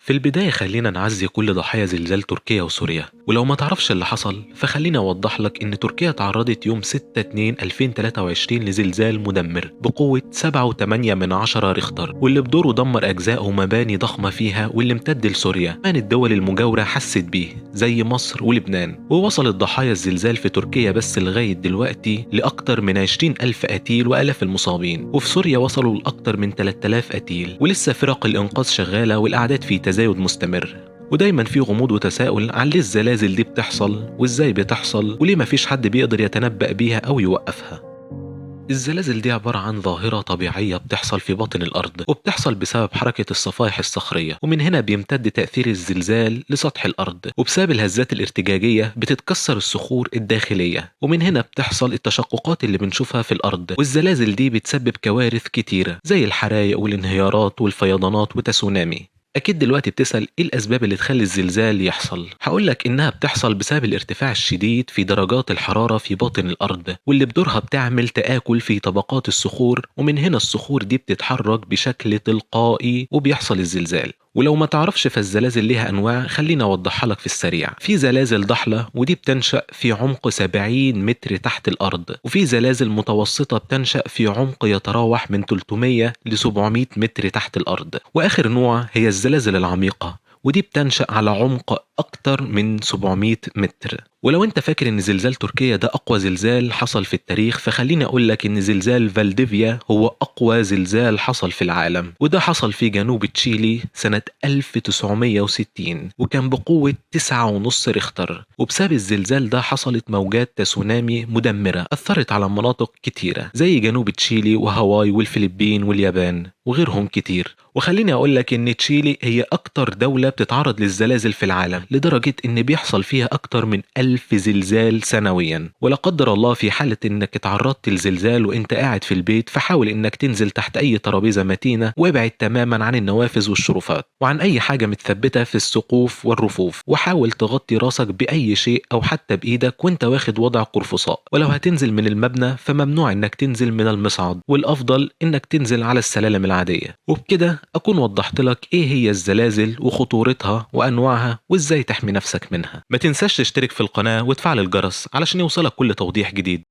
في البداية خلينا نعزي كل ضحايا زلزال تركيا وسوريا، ولو ما تعرفش اللي حصل فخلينا أوضح لك إن تركيا تعرضت يوم 6/2/2023 لزلزال مدمر بقوة 7.8 ريختر، واللي بدوره دمر أجزاء ومباني ضخمة فيها واللي امتد لسوريا. كمان الدول المجاورة حست بيه زي مصر ولبنان، ووصلت ضحايا الزلزال في تركيا بس لغاية دلوقتي لأكتر من 20 ألف قتيل وآلاف المصابين، وفي سوريا وصلوا لأكتر من 3000 قتيل، ولسه فرق الإنقاذ شغالة والأعداد في تزايد مستمر. ودايما في غموض وتساؤل عن ليه الزلازل دي بتحصل وازاي بتحصل وليه مفيش حد بيقدر يتنبأ بيها أو يوقفها. الزلازل دي عبارة عن ظاهرة طبيعية بتحصل في باطن الأرض، وبتحصل بسبب حركة الصفائح الصخرية، ومن هنا بيمتد تأثير الزلزال لسطح الأرض، وبسبب الهزات الارتجاجية بتتكسر الصخور الداخلية، ومن هنا بتحصل التشققات اللي بنشوفها في الأرض. والزلازل دي بتسبب كوارث كتيرة زي الحرايق والانهيارات والفيضانات وتسونامي. أكيد دلوقتي بتسأل إيه الأسباب اللي تخلي الزلزال يحصل؟ هقولك إنها بتحصل بسبب الارتفاع الشديد في درجات الحرارة في باطن الأرض، واللي بدورها بتعمل تآكل في طبقات الصخور، ومن هنا الصخور دي بتتحرك بشكل تلقائي وبيحصل الزلزال. ولو ما تعرفش فالزلازل ليها أنواع، خلينا أوضحها لك في السريع. في زلازل ضحلة ودي بتنشأ في عمق 70 متر تحت الأرض، وفي زلازل متوسطة بتنشأ في عمق يتراوح من 300 ل 700 متر تحت الأرض، وآخر نوع هي الزلازل العميقة ودي بتنشأ على عمق أكتر من 700 متر. ولو انت فاكر ان زلزال تركيا ده اقوى زلزال حصل في التاريخ، فخليني اقول لك ان زلزال فالديفيا هو اقوى زلزال حصل في العالم، وده حصل في جنوب تشيلي سنة 1960 وكان بقوة 9.5 ريختر. وبسبب الزلزال ده حصلت موجات تسونامي مدمرة أثرت على مناطق كتيرة زي جنوب تشيلي وهاواي والفلبين واليابان وغيرهم كتير. وخليني اقول لك ان تشيلي هي اكتر دولة بتتعرض للزلازل في العالم، لدرجة ان بيحصل فيها اكتر من 1000 زلزال سنويا. ولا قدر الله في حالة انك اتعرضت لزلزال وانت قاعد في البيت، فحاول انك تنزل تحت اي ترابيزة متينة، وابعد تماما عن النوافذ والشرفات وعن اي حاجة متثبتة في السقوف والرفوف، وحاول تغطي راسك باي شيء او حتى بايدك وانت واخد وضع قرفصاء. ولو هتنزل من المبنى فممنوع انك تنزل من المصعد، والافضل انك تنزل على السلالم العادية. وبكده اكون وضحت لك ايه هي الزلازل وخطورتها وانواعها وازاي تحمي نفسك منها. ما تنساش تشترك في القناة وتفعل الجرس علشان يوصلك كل توضيح جديد.